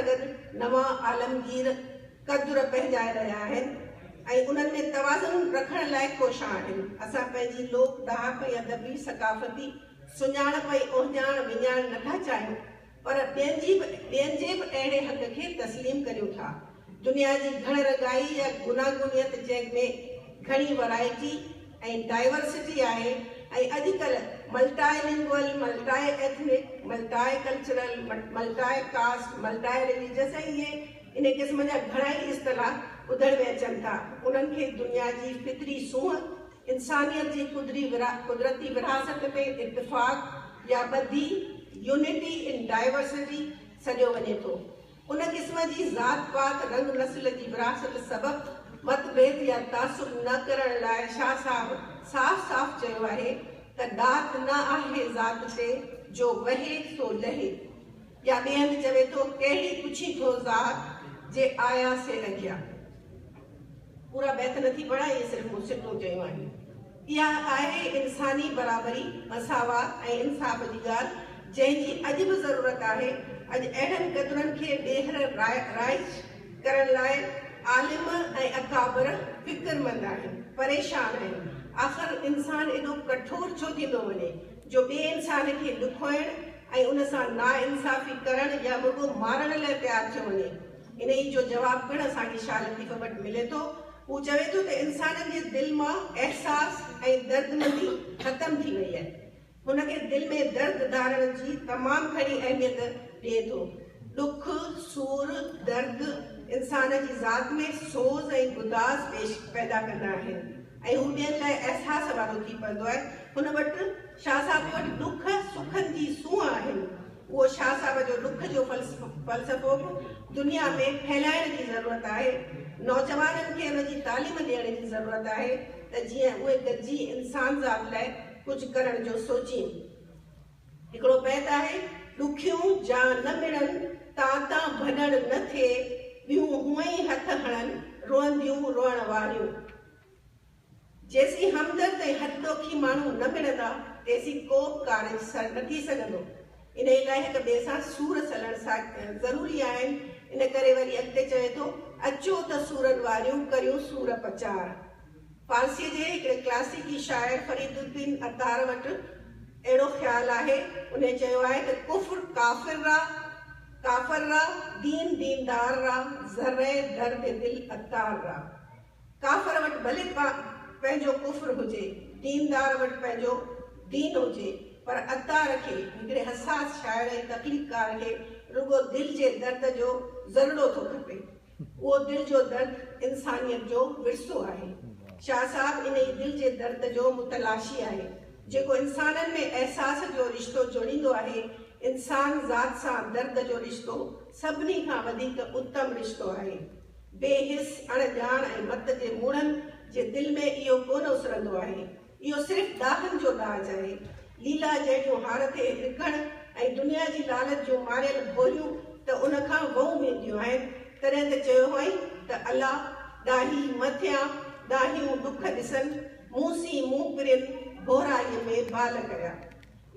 گڏ نوان عالمگير قدر پنهنجائي رهيا آهن ۽ انهن ۾ توازن رکڻ لاء ڪوشان آهن. اسان پنهنجي لوڪ ڏاهپ ۽ ادبي، ثقافتي سڃاڻپ ۽ اهڃاڻ وڃائڻ نٿا چاهيون، پر ٻين جي به ٻين جي به اهڙي حق کي تسليم ڪريون ٿا. دنيا جي گهڻ رڳائي يا گوناگونيت جنهن ۾ گهڻي ورائٽي ۽ ڊائيورسٽي آهي ۽ اڄ ڪلهه multilingual, multi ethnic, multi cultural, multi caste, multi religious ۽ اهي ان قسم جا گهڻائي اصطلاح ٻڌڻ ۾ اچن ٿا. انهن کي دنيا جي فطري سونهن، انسانيت جي قدرتي ورهاست ۾ اتفاق يا ٻڌي، Unity in Diversity، سڏيو وڃي ٿو. ان قسم جي ذات پات، رنگ نسل جي ورهاست سبب مت ڀيد يا تعصب نه ڪرڻ لاء شاهه صاحب صاف صاف چيو آهي ته ڏات نه آهي ذات تي، جو وهي سو لهي. يا ٻئي هنڌ چوي ٿو ڪهڙي پڇين ٿو ذات، جي آيا سي لنگهيا. پورا بيت نٿي پڙهان، اهي صرف مون سٽون چيون آهن. اها آهي انساني برابري، مساوات ۽ انصاف جي ڳالهه، جنهن جي اڄ به ضرورت آهي. اڄ اهڙن قدرن کي ٻيهر رائج ڪرڻ لاء عالم ۽ اڪابر فڪرمند آهن، پريشان آهن. آخر انسان ايڏو ڪٺور ڇو ٿيندو وڃي، جو ٻئي انسان کي ڏکوئڻ ۽ ان سان ناانصافي ڪرڻ يا مرڳو مارڻ لاء تيار ٿيو وڃي؟ انهيء جو جواب پڻ اسان کي شاهه لطيف وٽ ملي ٿو. هو چوي ٿو ته انسانن جي دل مان احساس ۽ دردمندي ختم ٿي وئي آهي. هن کي دل ۾ درد ڌارڻ جي تمام گهڻي اهميت ڏئي ٿو. ڏک، سور، درد انسان جي ذات ۾ سوز ۽ گداز پيش پيدا ڪندا آهن ۽ هو ٻين لاء احساس وارو ٿي پوندو آهي. هن وٽ، شاهه صاحب وٽ، ڏک سکن جي سونهن آهن. اهو شاهه صاحب جو ڏک جو فلسفو به دنيا ۾ ڦهلائڻ جي ضرورت آهي. نوجوانن کي ان جي تعليم ڏيڻ جي ضرورت آهي ته جيئن اهي گڏجي انسان ذات لاء ڪجهه ڪرڻ جو سوچين. هڪڙو بيت آهي، ڏکيون جا نه مڙن، تان تان ڀڄڻ نه ٿئي، ٻيون هونئن ئي هٿ هڻن، روئنديون روئڻ واريون. جيسين همدرد ۽ هڏڏوکي ماڻهو نه مڙندا، تيسين ڪو به ڪارج سر نه ٿي سگهندو. انهيء لاء هڪ ٻئي سان سور سلڻ ضروري آهن. ان ڪري وري اڳتي چوي ٿو، اچو ته سورن واريون ڪريون سور پچار. فارسيء جي هڪڙي ڪلاسيڪي شاعر فريد الدين عطار وٽ اهڙو خيال آهي. انهيء چيو آهي ته ڪفر ڪافر را، ڪافر را، دين ديندار را، ذره درد دل عطار را. ڪافر وٽ ڀلي پنهنجو ڪفر هجي، ديندار وٽ پنهنجو دين هجي، پر عطار کي، هڪڙي حساس شاعر ۽ تخليقڪار کي رڳو دل جي درد جو ذرڙو ٿو کپي. اهو دل جو درد انسانيت جو ورثو آهي. شاهه صاحب انهي دل جي درد جو متلاشي آهي، جيڪو انسانن ۾ احساس جو رشتو جوڙيندو آهي. انسان ذات سان درد جو رشتو سڀني کان وڌيڪ اتم رشتو آهي. بي حس، اڻ ڄاڻ ۽ مت جي موڙهن جي دل ۾ اهو ڪونه اسرندو آهي. اهو صرف ڏاهن جو ڏاج آهي. ليلا جهڙيون هار تي رڪڻ ۽ دنيا جي لالچ جون ماريل ڀوريون ته ان کان وئون وينديون آهن. تڏهن ته چيو هئائين ته الا! ڏاهي م ٿيان، ڏاهيون ڏک ڏسن، مون سين مون پرين، ڀورائيء ۾ بال ڪريا.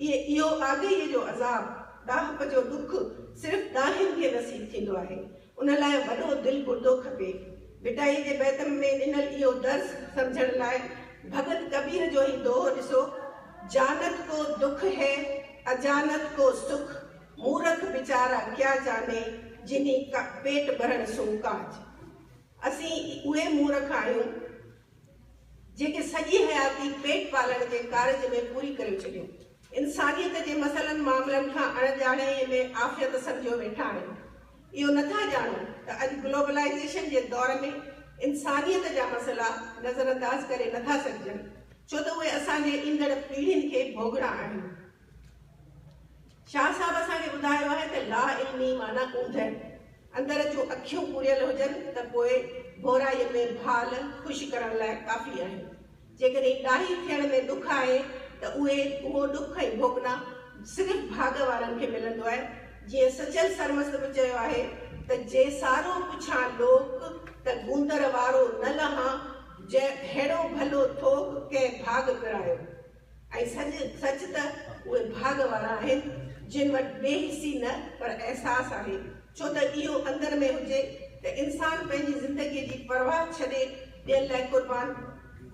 اهي اهو آگهيء جو عذاب، ڏاهپ جو ڏک صرف ڏاهين کي نصيب ٿيندو آهي. ان لاء وڏو دل گردو کپي. ڀٽائيء جي بيت ۾ ڏنل اهو درس سمجهڻ لاء ڀڳت ڪبير جو هي دوهو ڏسو، جانت ڪو دک هي، اجانت ڪو سک، مورک ويچارا ڪيا جاني، جنهي پيٽ ڀرڻ سو ڪاج. اسين اهي مورک آهيون، جيڪي سڄي حياتي پيٽ پالڻ جي ڪارج ۾ پوري ڪريو ڇڏيون. انسانيت جي مسئلن معاملن کان اڻ ڄاڻائيء ۾ عافيت سمجهيو ويٺا آهن. اهو نه ٿا ڄاڻون ته اڄ گلوبلائيزيشن جي دور ۾ انسانيت جا مسئلا نظرانداز ڪري نه ٿا سگهجن، ڇو ته اهي اسان جي ايندڙ پيڙهين کي ڀوڳڻا آهن. شاهه صاحب اسان کي ٻڌايو آهي ته لا علمي معنيٰ اوندهه. اندر جون اکيون پوريل هجن ته پوء ڀورائيء ۾ ڀال خوش ڪرڻ لاء ڪافي آهن. جيڪڏهن ڏاهي ٿيڻ ۾ ڏک آهي ته اهي اهو ڏک ۽ ڀوڳنا صرف ڀاڳ وارن کي ملندو آهي. جيئن سچل سرمست به چيو آهي ته جي سارو پڇان لوڪ ته گوندر وارو نه لهان، جهڙو ڀلو ٿوڪ ڪنهن ڀاڳ پرايو. ۽ سچ ته اهي ڀاڳ وارا آهن جن وٽ بي حسي نه پر احساس آهي. ڇو ته اهو اندر ۾ هجي ته انسان پنهنجي زندگيء جي پرواهه ڇڏي ٻين لاء قربان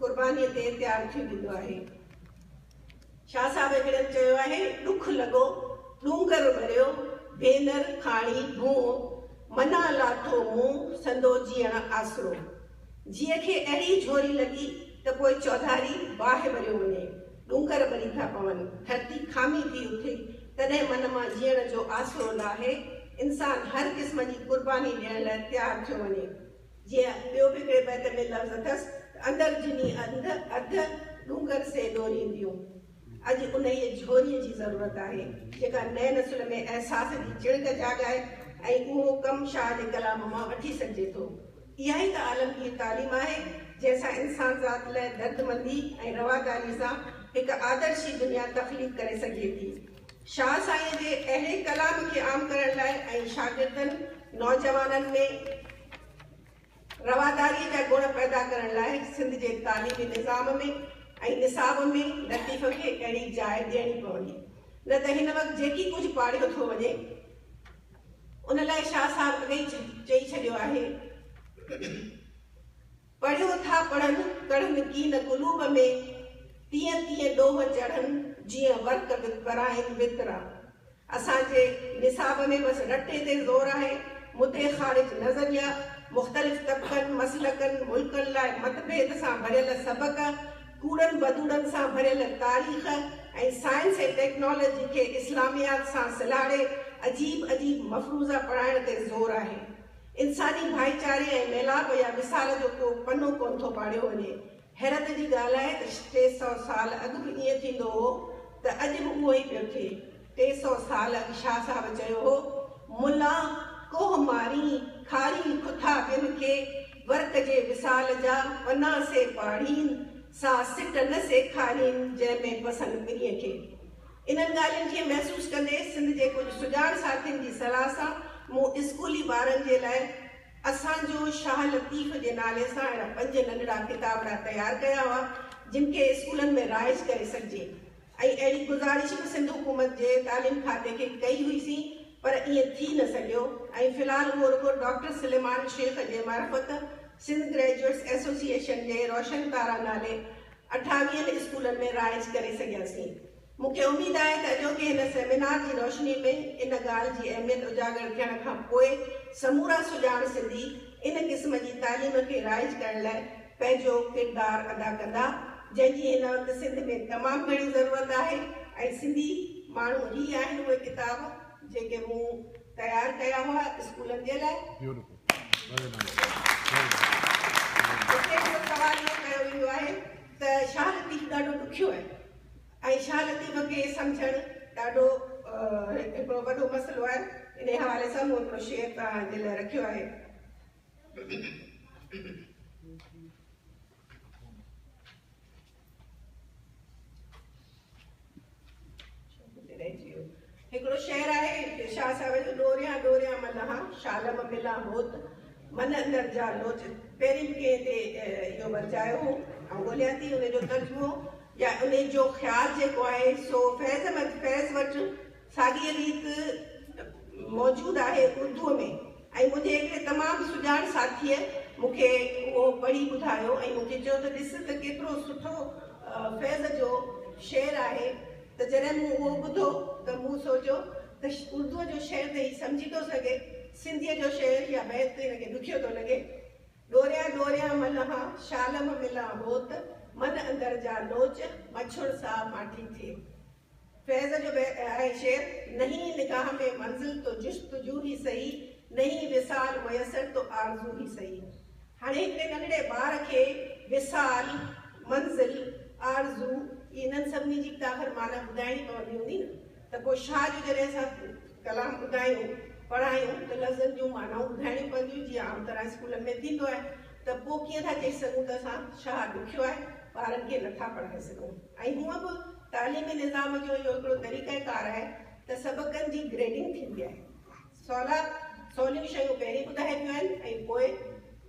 قربانيء تي تيار ٿي ويندو آهي. شاهه صاحب هڪڙي هنڌ چيو آهي، ڏک لڳو، ڏونگر ٻريو، ڀينر کاڻي ڀونء، منان لاٿو مون، سندو جيئڻ آسرو. جيء کي اهڙي جهوري لڳي ته پوء چوڌاري باهه ٻريو وڃي، ڏونگر ٻري ٿا پون، ڌرتي کامي ٿي اٿي، تڏهن من مان جيئڻ جو آسرو لاهي، انسان هر قسم جي قرباني ڏيڻ لاء تيار ٿيو وڃي. جيئن ٻيو به هڪڙي بيت ۾ لفظ اٿس ته اندر جني انڌ اڌ، ڏونگر سي ڏورينديون. اڄ انهيء جهوريء جي ضرورت آهي، جيڪا نئين نسل ۾ احساس جي چڻڪ جاڳائي ۽ اهو ڪم شاهه جي ڪلام مان وٺي سگهجي ٿو. اها ئي ته عالمگير تعليم آهي، جنهن سان انسان ذات لاء دردمندي ۽ رواداري سان هڪ آدرشي دنيا تخليق ڪري سگهجي ٿي. شاهه سائينء جي اهڙي ڪلام کي عام ڪرڻ لاء ۽ شاگردن، نوجوانن ۾ رواداريء جا گڻ پيدا ڪرڻ لاء سنڌ جي تعليمي نظام ۾ ۽ نصاب ۾ لطيف کي اهڙي جاء ڏيڻي پوندي، نه ته هن وقت جيڪي ڪجهه پاڙهيو ٿو وڃي، ان لاء شاهه صاحب اڳ ئي چئي ڇڏيو آهي. پڙهيو ٿا پڙهن، ڪڙهن ڪين قلوب ۾، تيئن تيئن ڏوهه چڙهن، جيئن ورق ورائين وترا. اسان جي نصاب ۾ بس رٽي تي زور آهي، مدي خارج نظريا، مختلف طبقن، مسلڪن، ملڪن لاء متڀيد سان ڀريل سبق، ڪوڙن بدوڙن سان ڀريل تاريخ ۽ سائنس ۽ ٽيڪنالاجي کي اسلاميات سان سلهاڙي عجيب عجيب مفروضا پڙهائڻ تي زور آهي. انساني ڀائيچاري ۽ ميلاپ يا وصال جو ڪو پنو ڪونه ٿو پاڙهيو وڃي. حيرت جي ڳالهه آهي ته 300 سال اڳ به ائين ٿيندو هو ته اڄ به اهو ئي پيو ٿئي. 300 سال اڳ شاهه صاحب چيو هو، ملان ڪوهه مارين، کارين کٿا ٻين کي، ورق جي وصال جا پنا سي پاڙهين، سا سٽ نه سيکارين، جنهن ۾ پسن پرينء کي. انهن ڳالهين کي محسوس ڪندي سنڌ جي ڪجهه سڄاڻ ساٿين جي صلاح سان مون اسڪولي ٻارن جي لاء اسان جو شاهه لطيف جي نالي سان اهڙا پنج ننڍڙا ڪتابڙا تيار ڪيا هئا جن کي اسڪولن ۾ رائج ڪري سگهجي ۽ اهڙي گذارش به سنڌ حڪومت جي تعليم کاتي کي ڪئي هئي سين پر ائين ٿي نه سگهيو ۽ في الحال اهو رڳو ڊاڪٽر سليمان شيخ جي معرفت سنڌ گريجوئيٽس ايسوسيئيشن جي روشن تارا نالي اٺاويهن اسڪولن ۾ رائج ڪري سگهياسين. مون کي اميد آهي ته اڄوڪي هن سيمينار جي روشني ۾ ان ڳالهه جي اهميت اجاگر ٿيڻ کان پوء سمورا سڄاڻ سنڌي ان قسم جي تعليم کي رائج ڪرڻ لاء پنهنجو ڪردار ادا ڪندا، جنهن جي هن وقت سنڌ ۾ تمام گهڻي ضرورت آهي ۽ سنڌي ماڻهو هي آهن اهي ڪتاب جيڪي مون تيار ڪيا هئا اسڪولن جي لاء. هتي هڪڙو سوال اهو ڪيو ويندو آهي ته شاهه لطيف ڏاڍو ڏکيو آهي ۽ شاهه لطيف کي سمجهڻ ڏاڍو هڪڙو وڏو مسئلو آهي انهي حوالي سان مون هڪڙو شعر توهان جي لاء رکيو آهي. هڪڙو شعر آهي شاهه صاحب جو ڏوريان ڏوريان ملهان شال م ملان هوت من اندر جا لوچ پهرين به ڪنهن تي اهو ورجايو هو آئون ڳوليان ٿي ان جو ترجمو يا ان جو خيال جيڪو آهي سو فيض احمد فيض وٽ ساڳيء ريت موجود آهي اردوء ۾ ۽ منهنجي هڪڙي تمام سڄاڻ ساٿيء مون کي اهو پڙهي ٻڌايو ۽ مون کي چيو ته ڏس ته ڪيترو سٺو فيض جو شعر آهي ته جڏهن مون اهو ٻڌو ته مون سوچيو ته اردوء جو شعر ته هي سمجهي ٿو سگهي، سنڌيء جو شعر يا بيت هن کي ڏکيو ٿو لڳي. ڏوريان ڏوريان ملهان، شال م ملان هوت، من اندر جا لوچ، مڇڻ سا ماٺي ٿئي. فيض جو آهي شعر، نهين نگاهه ۾ منزل تو جستجو هي سهي، نهين وصال ميسر تو آرزو هي سهي. هاڻي هڪڙي ننڍڙي ٻار کي وصال، منزل، آرزو انهن سڀني جي به ته آخر معنيٰ ٻڌائڻي پوندي هوندي نه ته پوء شاهه جو جڏهن اسان ڪلام ٻڌايون، پڙهايون ته لفظن جون معنائون ٻڌائڻيون پونديون جيئن عام طرح اسڪولن ۾ ٿيندو آهي ته پوء ڪيئن ٿا چئي سگهون ته اسان شاهه ڏکيو آهي ٻارن کي نٿا پڙهائي سگهون ۽ هونء به تعليمي نظام جو اهو هڪڙو طريقه ڪار آهي ته سبقن جي گريڊنگ ٿيندي آهي. سولا سوليون شيون پهرين ٻڌائبيون آهن ۽ پوء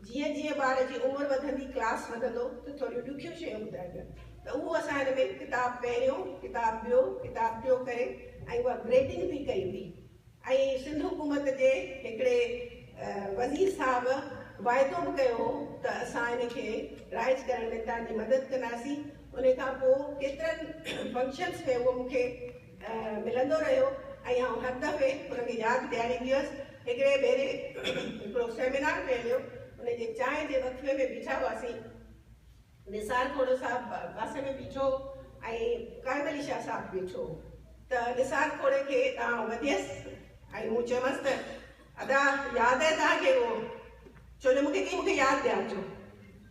جيئن جيئن ٻار جي عمر وڌندي ڪلاس وڌندو ته ٿوريون ڏکيون شيون ٻڌائبيون آهن ته اهو اسان هن ۾ ڪتاب پهريون، ڪتاب ٻيو، ڪتاب ٽيون ڪري ۽ اها گريڊنگ به ڪئي هئي. ۽ سنڌ حڪومت جي هڪڙي وزير صاحب واعدو به ڪيو هو ته اسان ان کي رائج ڪرڻ ۾ توهان جي مدد ڪنداسين. ان کان پوء ڪيترن فنڪشنس ۾ اهو مون کي ملندو رهيو ۽ آئون هر دفعي ان کي ياد ڏياريندي هيس. هڪڙي ڀيري هڪڙو سيمينار پئي هليو، ان جي چانهه جي وقفي ۾ بيٺا هئاسين. نثار کوڙو صاحب پاسي ۾ بيٺو هو ۽ قائم علي شاهه صاحب بيٺو هو ته نثار کوڙي کي آئون وڌيس ۽ مون چيومانس ته ادا ياد آهي توهان کي اهو؟ ڇو جو مون کي چيائين مون کي ياد ڏيارجو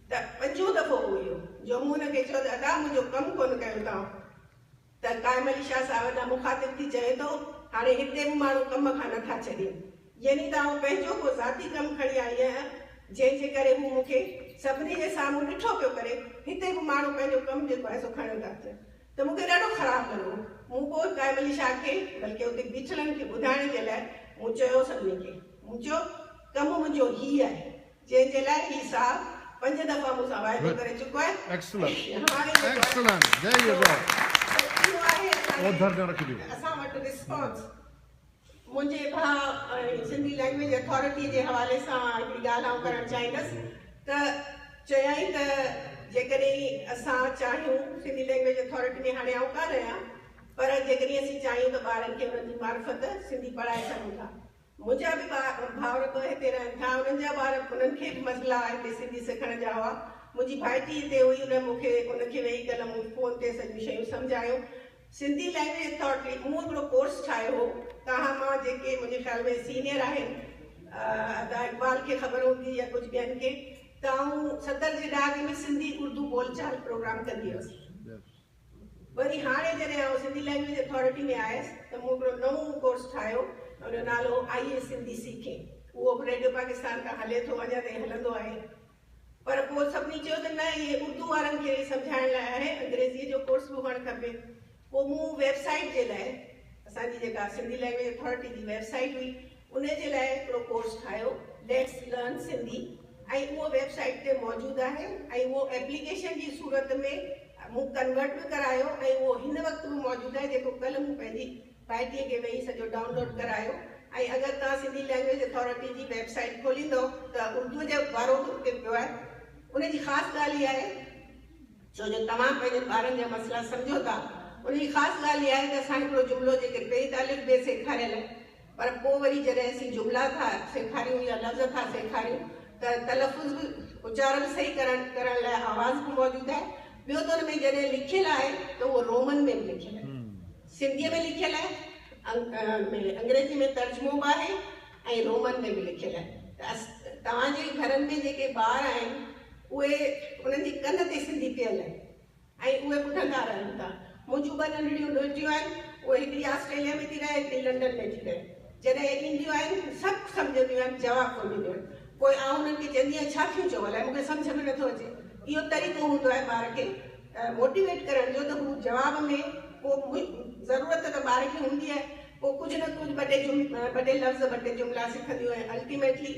ته پنجون دفعو هو اهو جو مون هن کي چيو ته ادا منهنجو ڪم ڪونه ڪيو توهان. ته قائم علي شاهه صاحب ڏانهن مخاطب ٿي چوي ٿو، هاڻي هتي به ماڻهو ڪم کان نه ٿا ڇڏين. يعني ته آئون پنهنجو ڪو ذاتي ڪم کڻي آئي آهيان، جنهن جي ڪري هو مون کي سڀني جي سامهون ڏٺو پيو ڪري، هتي به ماڻهو پنهنجو ڪم جيڪو آهي سو کڻيو ٿا اچن. ته مون کي ڏاڍو خراب لڳو. مون پوء قائم علي شاهه کي بلڪه اتي بيٺلن کي ٻڌائڻ جي لاء مون چيو سڀني کي، مون چيو، ڪم منهنجو هي آهي. جنهن جي لاء هي صاحب پنج دفعا مون سان واعدو ڪري چڪو آهي. هاڻي جيڪو آهي سو اهو آهي اسان وٽ رسپانس. منهنجي ڀاء ۽ سنڌي لئنگويج اٿارٽي جي حوالي سان هڪڙي ڳالهه آئون ڪرڻ چاهيندس ته چيائين ته جيڪڏهن اسان چاهيون سنڌي لئنگويج اٿارٽي ۾ هاڻي آئون ڪانه آهيان پر جيڪڏهن اسين چاهيون ته ٻارن کي انهن جي معرفت سنڌي پڙهائي سگهون ٿا. منهنجا به ڀائر به هتي رهن ٿا، انهن جا ٻار انهن کي به مسئلا هتي سنڌي سکڻ جا هئا. منهنجي ڀائٽي هتي هئي ان مون کي ان کي ويهي ڪلهه مون فون تي سڄيون شيون سمجهايون. سنڌي لئنگويج اٿارٽي مون هڪڙو ڪورس ٺاهيو هو، توهان مان جيڪي منهنجي خيال ۾ سينيئر آهن ادا اقبال کي خبر هوندي يا ڪجهه ٻين کي ته آئون 70 جي ڏهاڪي ۾ سنڌي اردو ٻول چال پروگرام ڪندي هيس. وري هاڻي جڏهن آئون سنڌي لئنگويج اٿارٽي ۾ آيس ته مون هڪڙو نئون ڪورس ٺاهيو ان جو نالو هو آئي سنڌي سيکين. اهو به ريڊيو پاڪستان تان هلي ٿو اڃا تائين هلندو آهي. پر پوء سڀني چيو ته نه اهي اردو وارن کي سمجهائڻ لاء آهي انگريزيء جو ڪورس به هئڻ کپي. پوء مون ويب سائيٽ جي لاء اسان جي جيڪا سنڌي لئنگويج اٿارٽي جي ويب سائيٽ هئي ان جي لاء هڪڙو ڪورس ٺاهيو ليٽس لرن سنڌي ۽ اهو ويب سائيٽ تي موجود آهي ۽ اهو ايپليڪيشن جي صورت ۾ مون ڪنورٽ به ڪرايو ۽ اهو هن وقت به موجود آهي جيڪو ڪلهه مون پنهنجي ڀائٽيء کي ويهي سڄو ڊائونلوڊ ڪرايو ۽ اگر توهان سنڌي لئنگويج اٿارٽي جي ويب سائيٽ کوليندؤ ته اردوء جي وارو به اتي پيو آهي ان جي خاص ڳالهه اها آهي ڇو جو توهان پنهنجن ٻارن جا مسئلا سمجهو ٿا ان جي خاص ڳالهه اها آهي ته اسان هڪڙو جملو جيڪي پهرين ته الف بي سيکاريل آهي پر پوء وري جڏهن اسين جملا ٿا سيکاريون يا لفظ ٿا سيکاريون ته تلفظ به اچار به صحيح ڪرڻ ڪرڻ لاء آواز به موجود آهي. ٻيو ته ان ۾ جڏهن لکيل آهي ته اهو رومن ۾ به لکيل آهي. سنڌيء ۾ لکيل آهي، انگريزي ۾ ترجمو به آهي ۽ رومن ۾ به لکيل آهي ته توهان جي گهرن ۾ جيڪي ٻار آهن اهي انهن جي ڪن تي سنڌي پيل آهي. ۽ اهي ٻڌندا رهن ٿا. منهنجون ٻه ننڍڙيون ڏوهٽيون آهن، اهي هڪڙي آسٽريليا ۾ ٿي رهي، هڪڙي لنڊن ۾ ٿي رهي. جڏهن اينديون آهن، سڀ سمجهنديون آهن، جواب ڪونه ڏينديون آهن. پوء آئون انهن کي چوندي آهيان، ڇا ٿيون چئو، الائي مون کي سمجهه ۾ نٿو اچي. اهو طريقو هوندو آهي ٻار کي موٽيويٽ ڪرڻ جو ته هو جواب ۾ ڪو ضرورت ته ٻار کي هوندي آهي، پوء ڪجهه نه ڪجهه ٻه ٽي لفظ، ٻه ٽي جملا سکنديون ۽ الٽيميٽلي